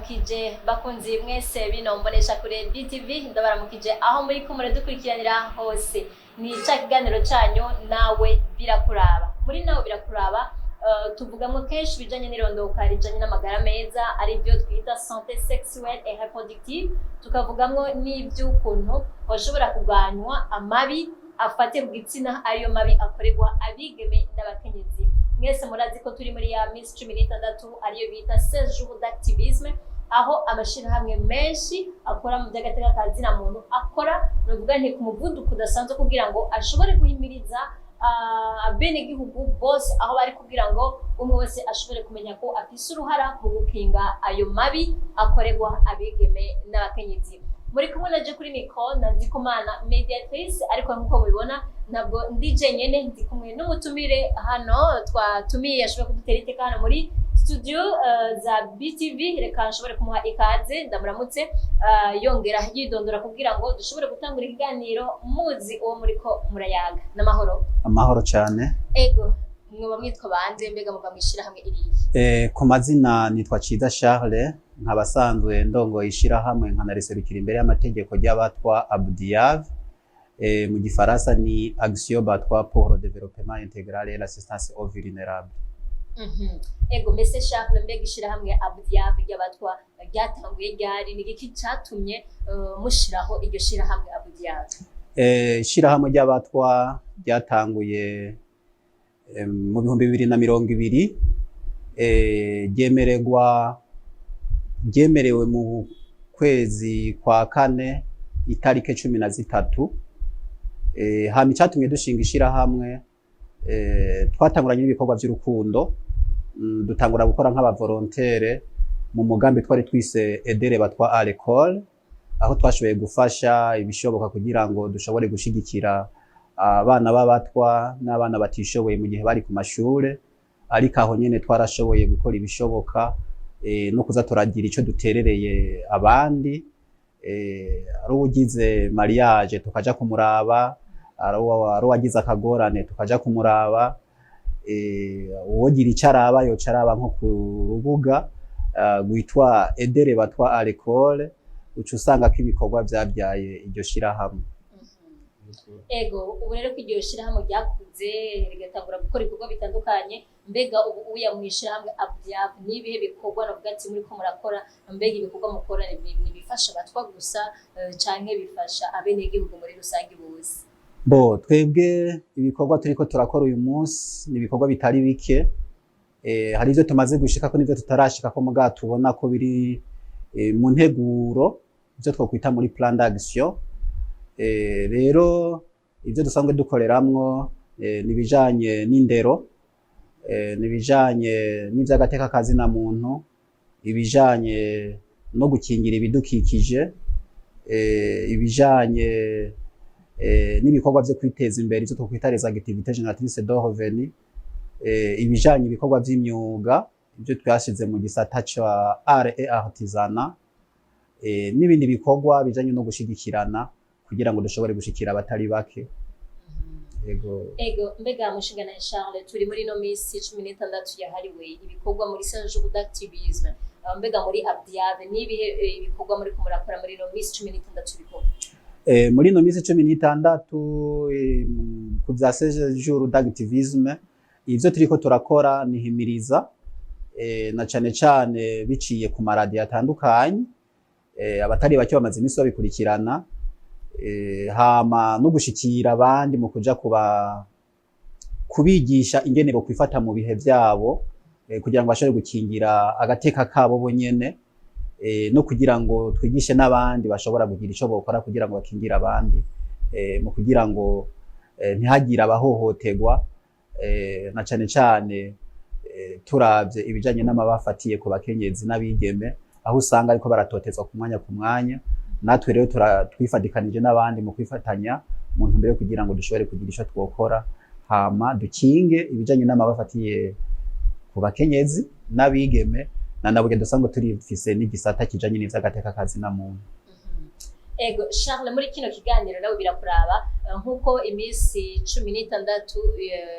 Ndabaramukije bakunzi mwese bino mbonesha kure BTV, ndabaramukije aho muri ko muradukurikiranira hose. Ni ca kiganiro canyu Nawe Birakuraba. Muri Nawe Birakuraba tuvugamwo kenshi ibijanye n'irondoka rijanye n'amagara meza, ari byo twita santé sexuelle et reproductive, tukavugamwo n'ivy'ukuntu bashobora kurwanywa amabi afatiye ku gitsina, ariyo mabi akorerwa abigeme n'abakenyezi. Mwese murazi ko turi muri ya minsi 16, ariyo bita 16 jours d'activisme, aho amashirahamwe menshi akora mu by'agateka ka zina muntu akora, novuga nti ku muvuduko udasanzwe, kugira ngo ashobore guhimiriza abenegihugu bose aho bari, kugira ngo umwe wese ashobore kumenya ko afise uruhara mu gukinga ayo mabi akorerwa abigeme n'abakenyezi. Muri kumwe naje kuri micro na Ndikumana Mediatrice, ariko nkuko mubibona ntabwo ndi jenyene, ndi kumwe n'umutumire hano twatumiye ashobora kudutera iteka hano muri studio za BTV. Reka nshobore kumuha ikaze, ndamuramutse, yongera yidondora kugira ngo dushobore gutangura ikiganiro muzi uwo muriko murayaga. N'amahoro? Amahoro cyane. Ego, mwoba mwitwa bande? Mbega muva mwishirahamwe irihe? Ku mazina nitwa Ciza Charles, nkaba asanzwe ndongoye ishirahamwe nkanariserukira imbere y'amategeko ry'abatwa Abdiav. Mu gifaransa ni Action Batwa pour le développement intégral et l'assistance aux vulnérables. Ego, mese Charles, mbega ishirahamwe Abdiav ry'abatwa ryatanguye ryari? Ni igiki catumye mushiraho iryo shirahamwe Abdiav? Ishirahamwe ry'abatwa ryatanguye mu 2020, ryemerewe mu kwezi kwa kane itarike 13. Hama icatumye dushinga ishirahamwe, twatanguranye n'ibikorwa vy'urukundo, dutangura gukora nk'aba volontaires mu mugambi twari twise Aider les Batwa à l'école, aho twashoboye gufasha ibishoboka kugira ngo dushobore gushigikira abana b'abatwa n'abana batishoboye mu gihe bari ku mashure. Ariko aho nyene twarashoboye gukora ibishoboka no kuza turagira ico duterereye abandi, ari uwugize mariage tukaja kumuraba, ari uwagize akagorane tukaja kumuraba. Uwogira ico araba yoca araba nko ku rubuga rwitwa Aider les Batwa à l'école, uca usanga ko ibikorwa vyabyaye iryo shirahamwe. Ego, ubu rero ko iryo shirahamwe ryakuze rigatangura gukora ibikorwa bitandukanye, mbega ubu uya mu ishirahamwe Abdiav n'ibihe bikorwa navuga ati muriko murakora? Mbega ibikorwa mukora ni bifasha abatwa gusa, canke bifasha abenegihugu muri rusange bose? Bo twebwe ibikorwa turiko turakora uyu munsi ni ibikorwa bitari bike. Hari ivyo tumaze gushikako n'ivyo tutarashikako, mugabo tubona ko biri mu nteguro, ivyo twokwita muri plan d'action. Rero ivyo dusanzwe dukoreramwo ni ibijanye n'indero, ni ibijanye n'ivy'agateka kazina muntu, ibijanye no gukingira ibidukikije, ibijanye n'ibikorwa vyo kwiteza imbere, ivyo twokwita les activités génératrices de revenus, ibijanye ibikorwa vy'imyuga, ivyo twashize mu gisata ca art et artisanat, n'ibindi bikorwa bijanye no gushigikirana kugira ngo dushobore gushikira abatari bake. Ego. Ego, mbega mushingana Charles, turi muri ino minsi 16 yahariwe ibikorwa muri 16 jours d'activisme. Mbega muri Abdiav n'ibihe ibikorwa muri ko murakora muri ino minsi 16 ibikorwa? Muri ino minsi 16, ku vya 16 jours d'activisme, ivyo turiko turakora ni himiriza, na cane cane biciye ku maradiyo atandukanye. Abatari bake bamaze iminsi babikurikirana, hama no gushikira abandi mu kuja kuba kubigisha ingene bokwifata mu bihe vyabo, kugira ngo bashobore gukingira agateka kabo bonyene, no kugira ngo twigishe n'abandi bashobora kugira ico bokora kugira ngo bakingire abandi, mu kugira ngo ntihagire abahohoterwa, na cane cane turavye ibijanye n'amabi afatiye ku bakenyezi n'abigeme, aho usanga ariko baratotezwa ku mwanya ku mwanya. Natwe rero twifadikanije n'abandi mu kwifatanya mu ntumbero yo kugira ngo dushobore kugira ico twokora, hama dukinge ibijanye n'amabi afatiye ku bakenyezi n'abigeme, na nabwo dusanzwe turifise n'igisata kijanye n'ivy'agateka kazina muntu. Ego Charles, muri kino kiganiro Nawe Birakuraba, nk'uko iminsi 16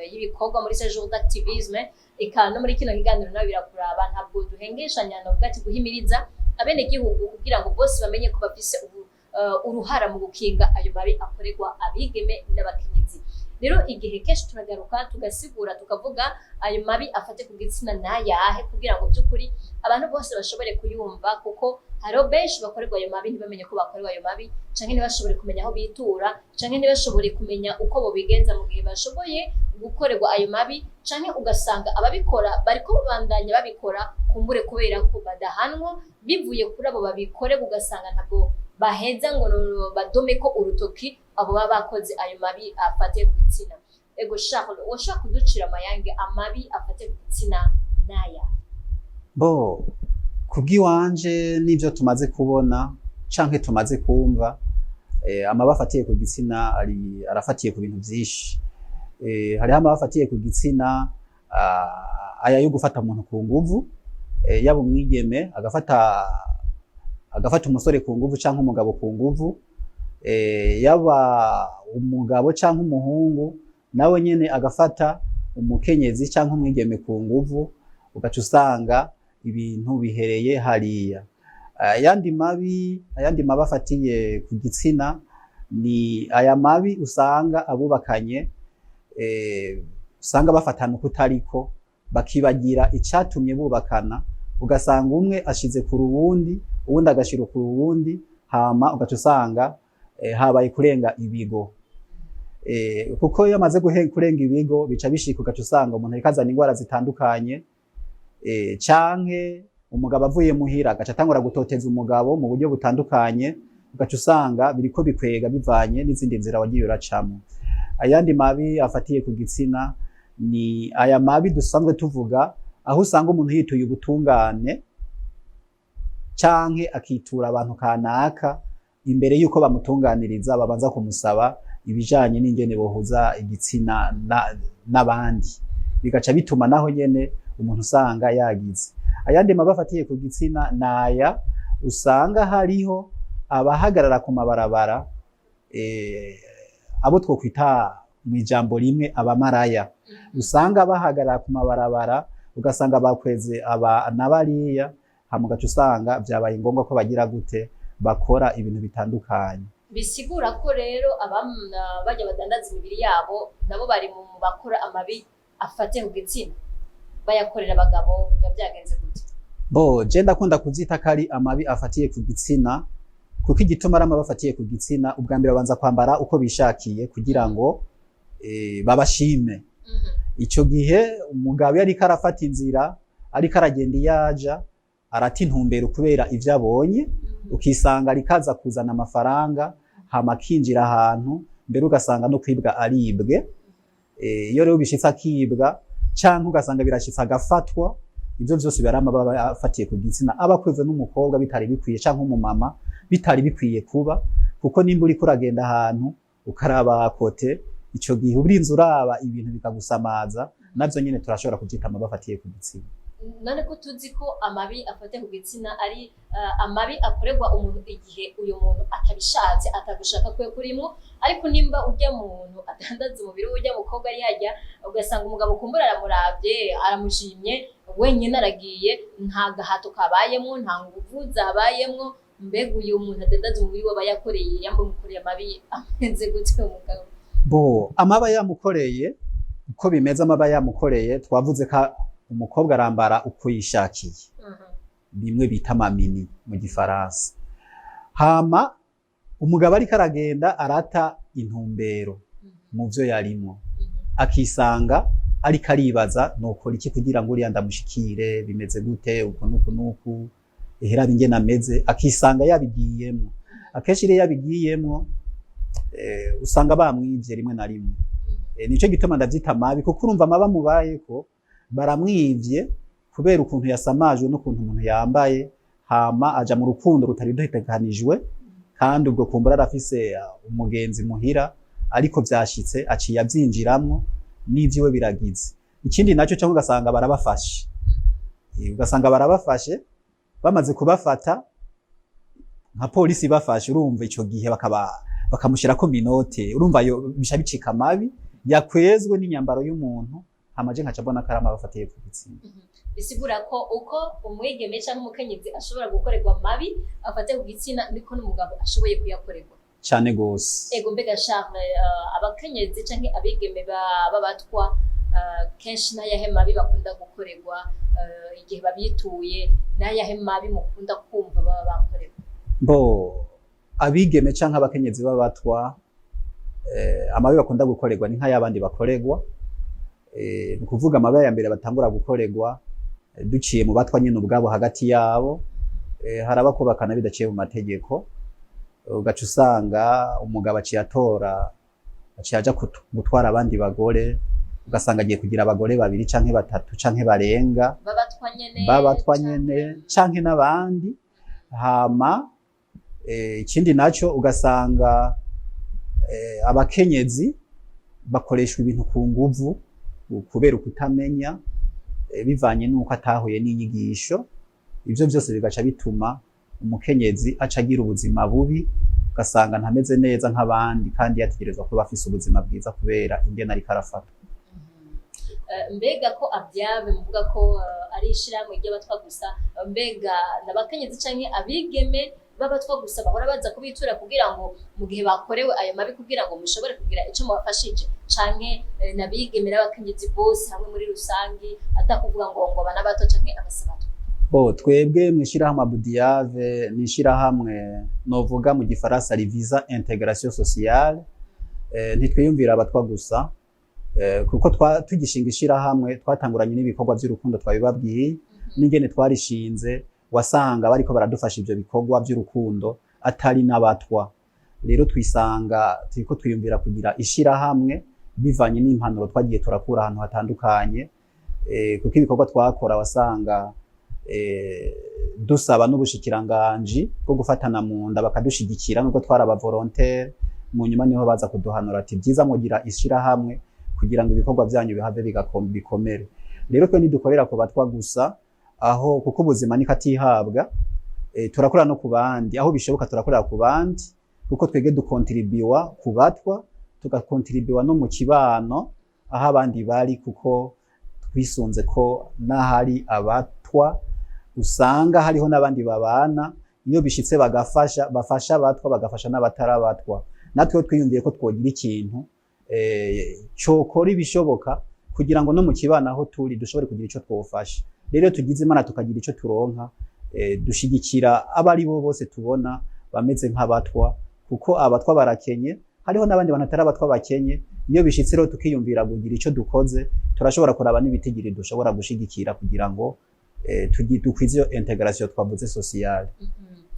y'ibikorwa muri 16 jours d'activisme, eka no muri kino kiganiro Nawe Birakuraba ntabwo duhengeshanya, novuga ati guhimiriza. Abenegihugu kugira ngo bose bamenye ko bafise uruhara mu gukinga ayo mabi akorerwa abigeme n'abakenyezi. Rero igihe kenshi turagaruka tugasigura, tukavuga ayo mabi afate ku gitsina n'ayahe, kugira ngo by'ukuri abantu bose bashobore kuyumva, kuko hariho benshi bakorerwa ayo mabi ntibamenye ko bakorerwa ayo mabi, canke ntibashobore kumenya aho bitura, canke ntibashobore kumenya uko bobigenza mu gihe bashoboye gukorerwa ayo mabi, canke ugasanga ababikora bariko babandanya babikora, kumbure kubera ko badahanwa bivuye kuri abo babikorerwa, ugasanga ntabwo baheza ngo badome ko urutoki abo baba bakoze ayo mabi afate ku gitsina. Ego Charles, woshobora kuducira amayange, amabi afate ku gitsina n'aya? Bo kubw'iwanje n'ivyo tumaze kubona canke tumaze kumva, amabi afatiye ku gitsina ari arafatiye ku bintu vyinshi. Hariho amabi afatiye ku gitsina, aya yo gufata umuntu ku nguvu, yaba umwigeme agafata umusore ku nguvu canke umugabo ku nguvu, yaba umugabo canke umuhungu nawe nyene agafata umukenyezi canke umwigeme ku nguvu, ugaca usanga ibintu bihereye hariya. Ayandi mabi afatiye ku gitsina ni aya mabi usanga abubakanye usanga bafatana ukutariko, bakibagira icatumye bubakana, ugasanga umwe ashize ku ruwundi, uwundi agashira ku ruwundi, hama ugaca usanga habaye kurenga ibigo. Kuko iyo amaze kurenga ibigo bica bishika, ugaca usanga umuntu ariko azana ingwara zitandukanye, canke umugabo avuye muhira agaca atangura gutoteza umugabo mu buryo butandukanye, ugaca usanga biriko bikwega bivanye n'izindi nzira wagiye uracamwo. Ayandi mabi afatiye ku gitsina ni aya mabi dusanzwe tuvuga, aho usanga umuntu yituye ubutungane canke akitura abantu kanaka, imbere yuko bamutunganiriza babanza kumusaba ibijanye n'ingene bohuza igitsina n'abandi, bigaca bituma naho nyene umuntu usanga yagize. Ayandi mabi afatiye ku gitsina naya usanga hariho abahagarara ku mabarabara, abo twokwita mu ijambo rimwe abamaraya, usanga bahagarara ku mabarabara, ugasanga bakweze aba na bariya, hama ugaca usanga vyabaye ngombwa ko bagira gute, bakora ibintu bitandukanye. Bisigura ko rero abamna bajya badandaza imibiri yabo nabo bari mu bakora amabi afatiye ku gitsina, bayakorera abagabo. Biba byagenze gute? Bo je ndakunda kuvyita ko ari amabi afatiye ku gitsina, kuko igituma ari amabi afatiye ku gitsina, ubwa mbere babanza kwambara uko bishakiye kugira ngo babashime. Ico gihe umugabo iyo ariko arafata inzira, ariko aragenda iyo aja, arata intumbero kubera ivyo abonye, ukisanga ariko aza kuzana amafaranga, hama akinjira ahantu, mbere ugasanga no kwibwa aribwe. Iyo rero bishitse akibwa, canke ugasanga birashitse agafatwa, ivyo vyose biba ari amabi afatiye ku gitsina, aba akweze n'umukobwa bitari bikwiye, canke umumama bitari bikwiye kuba, kuko nimba uriko uragenda ahantu ukaraba côté, ico gihe urinze uraba ibintu bikagusamaza, navyo nyene turashobora kuvyita amabi afatiye ku gitsina. None ko tuzi ko amabi afatiye ku gitsina ari amabi akorerwa umuntu igihe uyu muntu atabishatse, atagushaka kwe kurimwo, ariko nimba ujya muntu adandaza umubiri we, ujya mukobwa ari hajya, ugasanga umugabo kumbura aramuravye, aramushimye, wenyine aragiye, nta gahato kabayemwo, nta nguvu zabayemwo, mbega uyu muntu adandaza umubiri we aba yakoreye, yamukoreye amabi ameze gute umugabo? Bo amaba yamukoreye, uko bimeze, amaba yamukoreye, twavuze ko umukobwa arambara uko yishakiye, bimwe bita ama mini mu gifaransa, hama umugabo ariko aragenda arata intumbero mu vyo yarimwo, akisanga ariko aribaza: nokora iki kugira ngo uriya ndamushikire? Bimeze gute? Uku nuku nuku, ehera ingene ameze, akisanga yabigiyemwo. Akenshi rero yabigiyemwo, usanga bamwivye rimwe na rimwe. Nico gituma ndavyita mabi, kuko urumva amaba mubayeko baramwivye kubera ukuntu yasamajwe n'ukuntu umuntu yambaye, hama aja mu rukundo rutari rutegekanijwe, kandi ubwo kumbura arafise umugenzi muhira, ariko vyashitse aciye avyinjiramwo n'ivyiwe biragize. Ikindi naco, cyangwa ugasanga barabafashe, ugasanga barabafashe, bamaze kubafata nka polisi bafashe, urumva ico gihe bakaba bakamushirako menottes, urumva yo bisha bicika amabi yakwezwe n'inyambaro y'umuntu, hama ugasanga Hama je nkaca mbona ko ari amabi afatiye ku gitsina. Bisigura ko uko umwigeme cyangwa umukenyezi ashobora gukorerwa mabi afate ku gitsina, niko n'umugabo ashoboye kuyakorerwa. Cane gose. Ego, mbega Charles, abakenyezi canke abigeme b'abatwa kenshi n'ayahe mabi bakunda gukorerwa igihe babituye? N'ayahe mabi mukunda kumva baba bakorerwa? Bo, abigeme canke abakenyezi b'abatwa, amabi bakunda gukorerwa ni nk'ayabandi bakorerwa. Ni ukuvuga amabi ya mbere batangura gukorerwa, duciye mu batwa nyene ubwabo hagati yabo, hari abakubakana bidaciye mu mategeko, ugaca usanga umugabo aciye atora, aciye aja gutwara abandi bagore, ugasanga agiye kugira abagore babiri canke batatu canke barenga. B'abatwa nyene? B'abatwa nyene canke n'abandi. Hama ikindi naco, ugasanga abakenyezi bakoreshwa ibintu ku nguvu kubera ukutamenya, bivanye n'uko atahuye n'inyigisho. Ivyo vyose bigaca bituma umukenyezi aca agira ubuzima bubi, ugasanga ntameze neza nk'abandi kandi yategerezwa kuba afise ubuzima bwiza kubera ingene ariko arafatwa. Mbega ko ABDIAVE muvuga ko ari ishirahamwe ry'abatwa gusa, mbega n'abakenyezi canke abigeme b'abatwa gusa bahora baza kubitura kugira ngo mu gihe bakorewe ayo mabi, kugira ngo mushobore kugira ico mubafashije, canke n'abigeme n'abakenyezi bose hamwe muri rusangi, atakuvuga ngo aba n'abato canke abasabato? Bo, twebwe mw'ishirahamwe ABDIAVE ni ishirahamwe novuga mu gifaransa rivisa intégration sociale. Ntitwiyumvira abatwa gusa, kuko tugishinga ishirahamwe twatanguranye n'ibikorwa by'urukundo, twabibabwiye n'ingene twarishinze. Wasanga bariko baradufasha ivyo bikorwa by'urukundo atari n'abatwa. Rero twisanga turiko twiyumvira kugira ishirahamwe bivanye n'impanuro twagiye turakura ahantu hatandukanye, kuko ibikorwa twakora wasanga dusaba n'ubushikiranganji bwo gufatana mu nda bakadushigikira, nubwo twari aba volontaire. Mu nyuma niho baza kuduhanura ati byiza mugira ishirahamwe kugira ngo ibikorwa byanyu bihave bikomere. Rero twe ntidukorera ku batwa gusa aho, kuko ubuzima niko atihabwa. Turakorera no ku bandi aho bishoboka, turakorera ku bandi kuko twebwe dukontribuwa ku batwa, tugakontribuwa no mu kibano aho abandi bari, kuko twisunze ko n'ahari abatwa usanga hariho n'abandi babana. Iyo bishitse bagafasha, bafasha abatwa, bagafasha n'abatari abatwa. Natwe twiyumviye ko twogira ikintu cokora ibishoboka kugira ngo no mu kibano aho turi dushobore kugira ico twofasha. Rero iyo tugize Imana tukagira ico turonka, dushigikira abo ari bo bose tubona bameze nk'abatwa, kuko abatwa barakenye, hariho n'abandi bantu atari abatwa bakenye. Iyo bishitse rero tukiyumvira kugira ico dukoze, turashobora kuraba n'ibitigiri dushobora gushigikira kugira ngo dukwize iyo intégration twavuze sociale.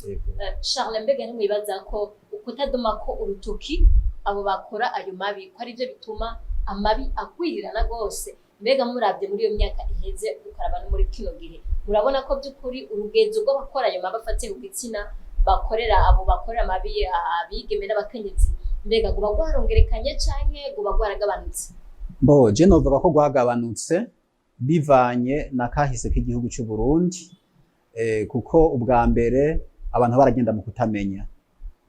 Yego. Charles, mbega ntimwibaza ko ukutadoma ko urutoki abo bakora ayo mabi ko arivyo bituma amabi agwirirana rwose? Mbega muravye muri iyo myaka iheze, ukaraba no muri kino gihe, murabona ko by'ukuri urugenzo rw'abakora ayo mabi afatiye ku gitsina, bakorera abo bakorera amabi abigeme n'abakenyezi, mbega guba rwarongerekanye canke guba rwaragabanutse? Bo, je novuga ko rwagabanutse bivanye na kahise k'igihugu cy'u Burundi, kuko ubwa mbere abantu baragenda mu kutamenya.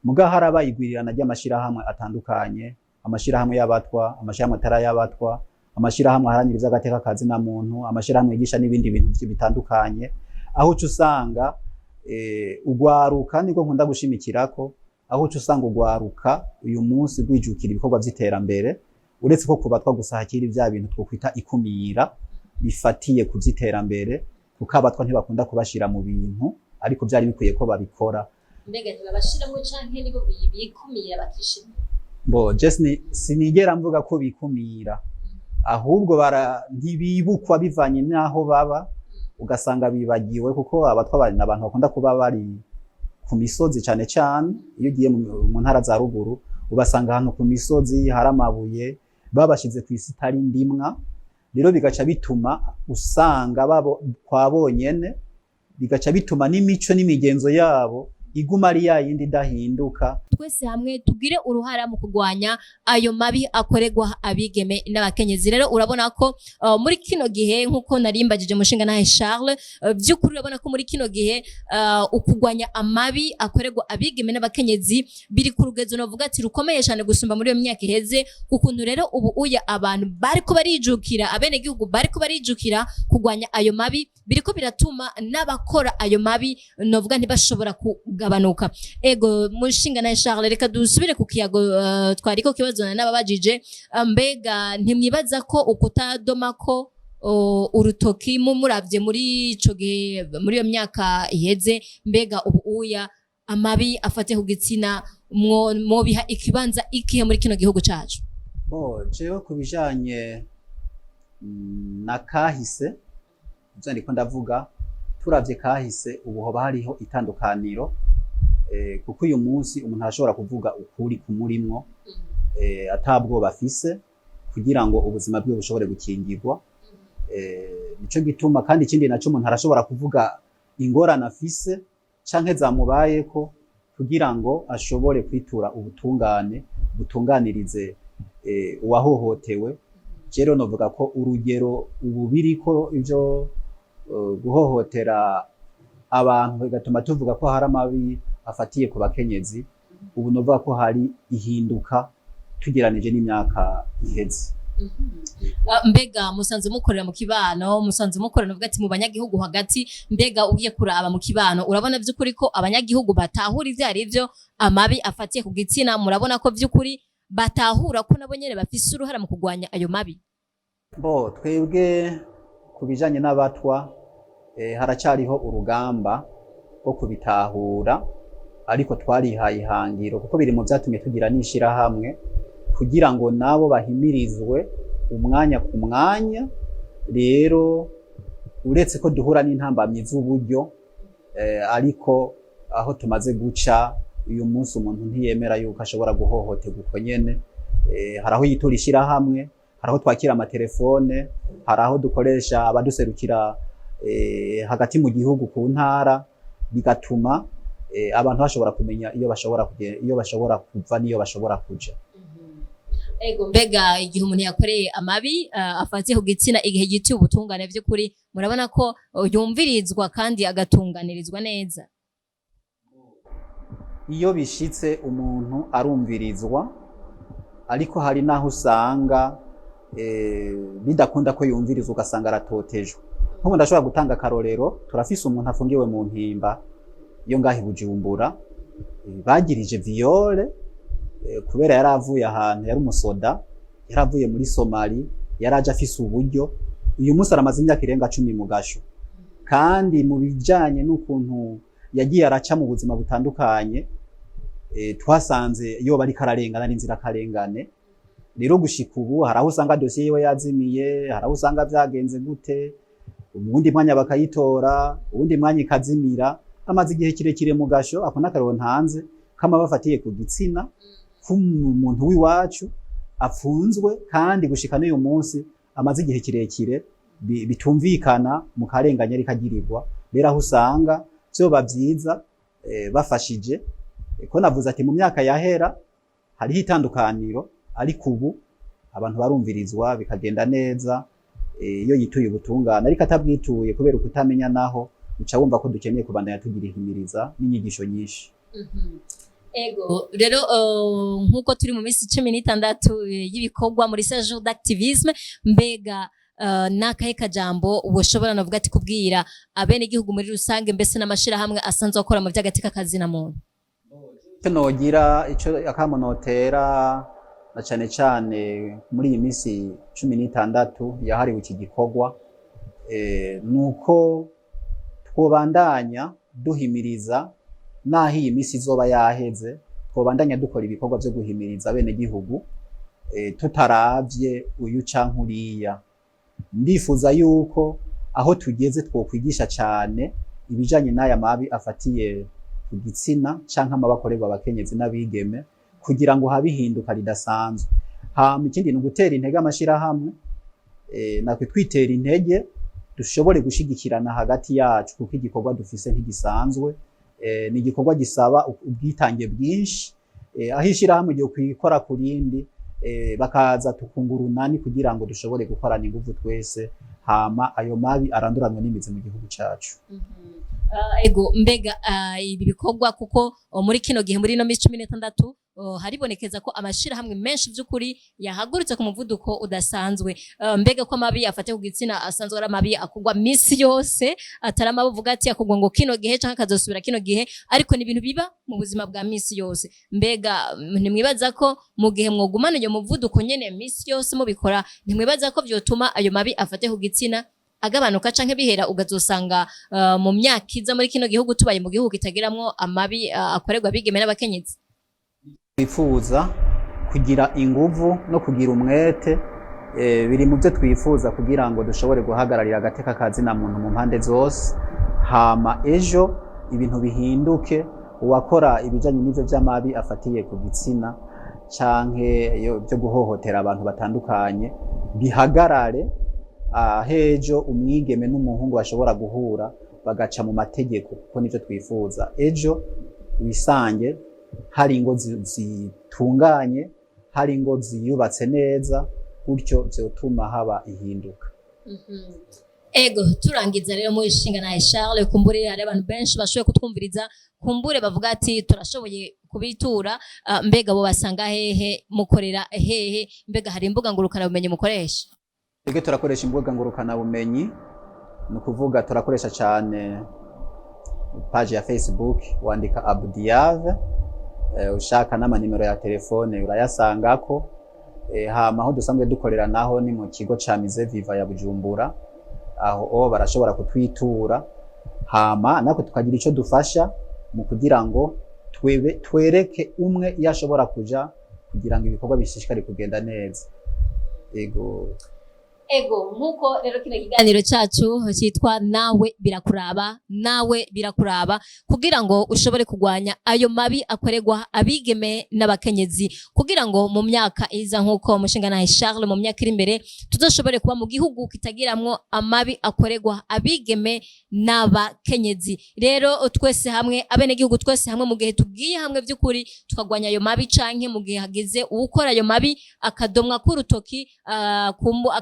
Muga harabaye igwirirana ry'amashirahamwe atandukanye, amashirahamwe y'abatwa, amashirahamwe atari ay'abatwa, amashirahamwe aharanira ivy'agateka ka zina muntu, amashirahamwe yigisha n'ibindi bintu bitandukanye, aho uca usanga ugwaruka, nibwo nkunda gushimikirako, aho uca usanga ugwaruka uyu munsi rwijukira ibikorwa vy'iterambere. Uretse ko kubatwa gusa hakiri vya bintu twokwita ikumira bifatiye ku vy'iterambere, kuko abatwa ntibakunda kubashira mu bintu, ariko vyari bikwiye ko babikora. Mbega ntibabashiramwo canke nibo bikumira bakishimira? Bo, je sinigera mvuga ko bikumira, ahubwo ntibibukwa bivanye n'aho baba, ugasanga bibagiwe, kuko abatwa bari n'abantu bakunda kuba bari ku misozi cane cane. Iyo ugiye mu ntara za ruguru, ubasanga ahantu ku misozi hari amabuye, babashize ku isi itari ndimwa. Rero bigaca bituma usanga babo kwa bonyene, bigaca bituma n'imico n'imigenzo yabo. Iguma ari ya yindi idahinduka. Twese hamwe tugire uruhara mu kurwanya ayo mabi akorerwa abigeme n'abakenyezi. Rero urabona ko muri kino gihe, nk'uko narimbagije umushinga nawe Charles, by'ukuri urabona ko muri kino gihe ukugwanya amabi akorerwa abigeme n'abakenyezi biri ku rugezo novuga ati rukomeye cyane gusumba muri iyo myaka iheze. Ukuntu rero ubu uya abantu bariko barijukira, abenegihugu bariko barijukira kurwanya ayo mabi, biriko biratuma n'abakora ayo mabi novuga ntibashobora kugabanuka. Ego, mushinga na Charles, reka dusubire ku kiyago twariko kibazo n'ababajije. Mbega ntimwibaza ko ukutadoma ko urutoki muravye muri ico gihe, muri iyo myaka iheze, mbega ubu uya amabi afate ku gitsina mwobiha ikibanza ikihe muri kino gihugu cacu? Bo jewe ku bijanye na kahise, ivyo ndiko ndavuga, turavye kahise, ubu hoba hariho itandukaniro, kuko uyu munsi umuntu arashobora kuvuga ukuri kumurimwo atabwoba afise kugira ngo ubuzima bwiwe bushobore gukingirwa. Nico gituma kandi ikindi naco, umuntu arashobora kuvuga ingorane afise canke zamubayeko kugira ngo ashobore kwitura ubutungane butunganirize uwahohotewe. Rero novuga ko urugero ubu biriko ivyo guhohotera abantu bigatuma tuvuga ko hari amabi afatiye ku bakenyezi, ubu novuga ko hari ihinduka tugeranije n'imyaka iheze. Mbega musanze mukorera mu kibano, musanze mukorera uvuga ati mu banyagihugu hagati, mbega ugiye kuraba mu kibano urabona by'ukuri ko abanyagihugu batahura ivyo ari byo amabi afatiye ku gitsina? Murabona ko by'ukuri batahura ko nabo nyene bafise uruhara mu kurwanya ayo mabi? Bo twebwe ku bijanye n'abatwa, haracyariho urugamba rwo kubitahura, ariko twarihaye ihangiro kuko biri mu vyatumye tugira n'ishirahamwe kugira ngo nabo bahimirizwe umwanya ku mwanya. Rero uretse ko duhura n'intambamyi z'uburyo, ariko aho tumaze guca uyu munsi, umuntu ntiyemera yuko ashobora guhohoterwa uko nyene. Hari aho yitura ishirahamwe, hari aho twakira amatelefone, hari aho dukoresha abaduserukira hagati mu gihugu ku ntara, bigatuma abantu bashobora kumenya iyo bashobora kuva n'iyo bashobora kuja. Ego, mbega igihe umuntu yakoreye amabi afatiye ku gitsina, igihe yitiye ubutungane, by'ukuri murabona ko yumvirizwa kandi agatunganirizwa neza? Iyo bishitse umuntu arumvirizwa, ariko hari n'aho usanga bidakunda ko yumvirizwa, ugasanga aratotejwe. Nk'ubu ndashobora gutanga akarorero: turafise umuntu afungiwe mu Mpimba yo ngaho i Bujumbura, bagirije viol, kubera yari avuye ahantu, yari umusoda, yari avuye muri Somali, yari aje afise uburyo. Uyu munsi aramaze imyaka irenga 10 mu gasho, kandi mu bijanye n'ukuntu yagiye araca mu buzima butandukanye, twasanze yoba ariko ararengana n'inzirakarengane. Rero gushika ubu hari aho usanga dosiye yiwe yazimiye, hari aho usanga vyagenze gute, uwundi mwanya bakayitora, uwundi mwanya ikazimira. Amaze igihe kirekire mu gasho. Ako n'akarorero ntanze kama bafatiye ku gitsina k'umuntu w'iwacu apfunzwe, kandi gushika n'uyu munsi amaze igihe kirekire bitumvikana mu karengane ariko agirirwa. Rero aho usanga vyoba vyiza bafashije, ko navuze ati mu myaka yahera hariho itandukaniro, ariko ubu abantu barumvirizwa bikagenda neza iyo yituye ubutungane. Ariko atabwituye kubera ukutamenya, naho uca wumva ko dukeneye kubandanya tugira ihimiriza n'inyigisho nyinshi. Ego, rero nk'uko turi mu minsi 16 y'ibikorwa muri sept jours d'activisme, mbega n'akahe kajambo woshobora navuga ati kubwira abenegihugu muri rusange, mbese n'amashirahamwe asanzwe akora mu vy'agateka kazina muntu? Icyo nogira, ico akamo notera na cane cane muri iyi minsi 16 yahariwe iki gikorwa, nuko twobandanya duhimiriza naho iyi minsi izoba yaheze, twobandanya dukora ibikorwa vyo guhimiriza abenegihugu, tutaravye uyu canke uriya. Ndifuza yuko aho tugeze twokwigisha cane ibijanye n'aya mabi afatiye ku gitsina canke amabi akorerwa abakenyezi n'abigeme, kugira ngo habe ihinduka ridasanzwe. Hama ikindi ni ugutera intege amashirahamwe, natwe twitera intege, dushobore gushigikirana hagati yacu, kuko igikorwa dufise ntigisanzwe. Ni igikorwa gisaba ubwitange bwinshi, aho ishirahamwe ryo kwikora ku rindi, bakaza tukungura urunani kugira ngo dushobore gukorana inguvu twese, hama ayo mabi aranduranwe n'imizi mu gihugu cacu. Ego, mbega ibi bikorwa, kuko muri kino gihe, muri ino minsi 16, haribonekeza ko amashirahamwe menshi by'ukuri yahagurutse ku muvuduko udasanzwe. Mbega ko amabi afate ku gitsina asanzwe ari amabi akugwa misi yose, atari amabi uvuga ati akugwa ngo kino gihe canke akazosubira kino gihe, ariko ni ibintu biba mu buzima bwa misi yose. Mbega ntimwibaza ko mu gihe mwogumana uyo muvuduko nyene misi yose mubikora, ntimwibaza ko vyotuma ayo mabi afate ku gitsina agabanuka canke bihera, ukazosanga mu myaka iza muri kino gihugu tubaye mu gihugu kitagiramwo amabi akorerwa abigeme n'abakenyezi? Twifuza kugira inguvu no kugira umwete, biri mu byo twifuza kugira ngo dushobore guhagararira agateka ka zina muntu mu mpande zose, hama ejo ibintu bihinduke, uwakora ibijanye n'ivyo vy'amabi afatiye ku gitsina canke byo guhohotera abantu batandukanye bihagarare, ahejo umwigeme n'umuhungu bashobora guhura bagaca mu mategeko, kuko nivyo twifuza. Ejo wisange hari ingo zitunganye, hari ingo ziyubatse neza, gutyo vyotuma haba ihinduka. Ego, turangiza rero, mu ishinga na Charles, kumbure hari abantu benshi bashoboye kutwumviriza, kumbure bavuga ati turashoboye kubitura. Mbega bo basanga hehe? Mukorera hehe? Mbega hari imbuga ngurukana bumenyi mukoresha? Twebwe turakoresha imbuga ngurukanabumenyi, ni ukuvuga turakoresha cyane page ya Facebook, wandika Abdiave, ushaka n'amanimero ya telefone urayasangako. Hama aho dusanzwe dukorera naho ni mu kigo ca Mise Viva ya Bujumbura, aho o barashobora kutwitura, hama natwe tukagira ico dufasha mu kugira ngo twereke umwe iyo ashobora kuja kugira ngo ibikorwa bishishikare kugenda neza. Ego. Ego, nkuko rero kino kiganiro cyacu cyitwa Nawe Birakuraba, nawe birakuraba, kugira ngo ushobore kurwanya ayo mabi akorerwa abigeme n'abakenyezi, kugira ngo mu myaka iza, nkuko umushingantahe Charles, mu myaka iri imbere tuzoshobore kuba mu gihugu kitagiramwo amabi akorerwa abigeme n'abakenyezi. Rero twese hamwe, abenegihugu twese hamwe, mu gihe tugiye hamwe by'ukuri tukagwanya ayo mabi, canke mu gihe hagize uwukora ayo mabi akadomwa k'urutoki,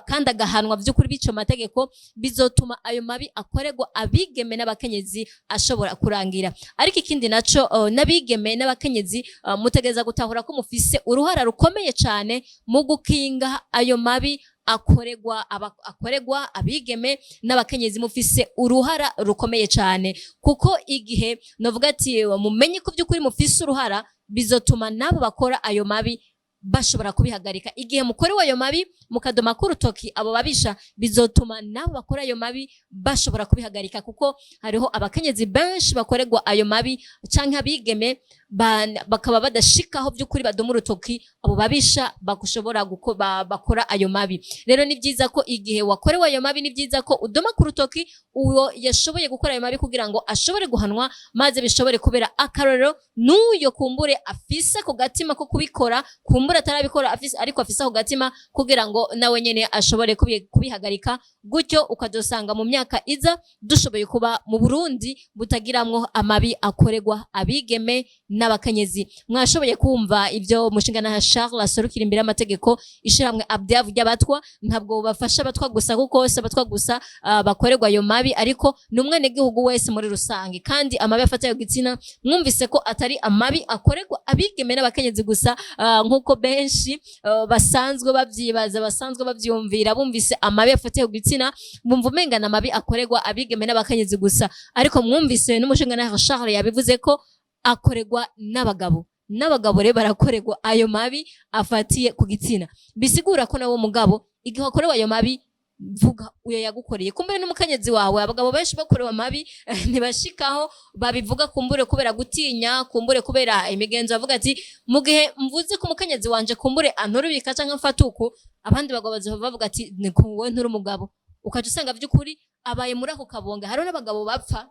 kandi agahanwa by'ukuri bico mategeko, bizotuma ayo mabi akorerwa abigeme n'abakenyezi ashobora kurangira. Ariko ikindi naco, n'abigeme n'abakenyezi, mutegereza gutahura ko mufise uruhara rukomeye cane mu gukinga ayo mabi akorerwa abigeme n'abakenyezi. Mufise uruhara rukomeye cane, kuko igihe novuga ati mumenye ko by'ukuri mufise uruhara, bizotuma nabo bakora ayo mabi bashobora kubihagarika. Igihe mukorewe ayo mabi mukadoma k'urutoki abo babisha, bizotuma nabo bakora ayo mabi bashobora kubihagarika, kuko hariho abakenyezi benshi bakorerwa ayo mabi canke abigeme, bakaba badashikaho by'ukuri badoma urutoki abo babisha bagushobora bakora ayo mabi. Rero ni byiza ko igihe wakorewe ayo mabi, ni byiza ko udoma ku rutoki uwo yashoboye gukora ayo mabi kugira ngo ashobore guhanwa, maze bishobore kubera akarorero n'uyo kumbure afise ku gatima ko kubikora, kumbure atarabikora afise, ariko afise ako gatima, kugira ngo nawe nyene ashobore kubihagarika. Gutyo ukazosanga mu myaka iza dushoboye kuba mu Burundi butagiramwo amabi akorerwa abigeme n'abakenyezi. Mwashoboye kumva ibyo umushingantahe Charles aserukira imbere y'amategeko ishyirahamwe Abdiav ry'abatwa. Ntabwo bafasha abatwa gusa, kuko si abatwa gusa bakorerwa ayo mabi, ariko ni umwenegihugu wese muri rusange. Kandi amabi afata gitsina, mwumvise ko atari amabi akorerwa abigeme n'abakenyezi gusa, nk'uko benshi basanzwe babyibaza, basanzwe babyumvira. Bumvise amabi afatiye ku gitsina, bumva umenga ni amabi akorerwa abigeme n'abakenyezi gusa, ariko mwumvise n'umushingantahe Charles yabivuze ko akorerwa n'abagabo. N'abagabo rero barakorerwa ayo mabi afatiye ku gitsina, bisigura ko nawo mugabo igihe wakorewe ayo mabi, vuga uyo yagukoreye, kumbure n'umukenyezi wawe. Abagabo benshi bakorewe amabi ntibashikaho babivuga, kumbure kubera gutinya, kumbure kubera imigenzo, bavuga ati mu gihe mvuze ko umukenyezi wanje kumbure anturubika canke mfata uku, abandi bagabo bazova bavuga ati ni wowe nturi umugabo, ukaca usanga by'ukuri abaye muri ako kabonga. Hariho n'abagabo bapfa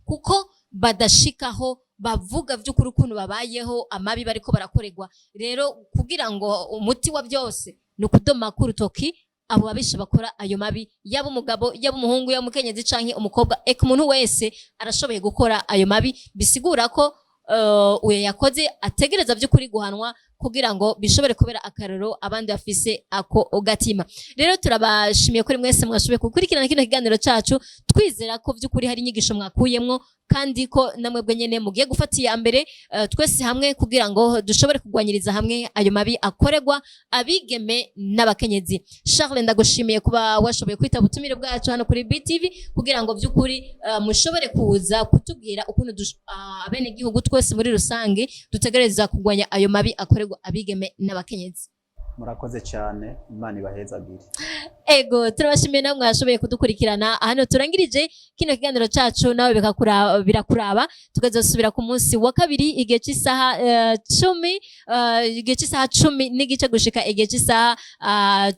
kuko badashikaho bavuga by'ukuri ukuntu babayeho, amabi bariko barakorerwa. Rero kugira ngo umuti wa byose ni ukudoma k'urutoki. Abo babisha bakora ayo mabi, yaba umugabo, yaba umuhungu, yaba umukenyezi canke umukobwa, eka umuntu wese arashoboye gukora ayo mabi. Bisigura ko uyo yakoze ategereza by'ukuri guhanwa kugira ngo bishobore kubera akarorero abandi bafise ako gatima. Rero turabashimiye kuri mwese mwashoboye gukurikirana kino kiganiro cacu, twizera ko by'ukuri hari inyigisho mwakuyemwo, kandi ko namwebwe nyene mugiye gufata iya mbere, twese hamwe, kugira ngo dushobore kugwanyiriza hamwe ayo mabi akorerwa abigeme n'abakenyezi. Charles, ndagushimiye kuba washoboye kwitaba ubutumire bwacu hano kuri BTV, kugira ngo by'ukuri mushobore kuza kutubwira ukuntu abenegihugu twese muri rusange dutegereza kugwanya ayo mabi akorerwa abigeme n'abakenyezi. Murakoze cyane, Imana ibahezagire. Ego, turabashimiye namwe mwashoboye kudukurikirana. Hano turangirije kino kiganiro cacu, nawe birakuraba. Tukazosubira ku munsi wa kabiri igihe cy'isaha 10, igihe cy'isaha 10:30 gushika igihe cy'isaha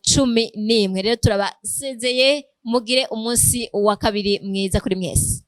11. Rero turabasezeye, mugire umunsi wa kabiri mwiza kuri mwese.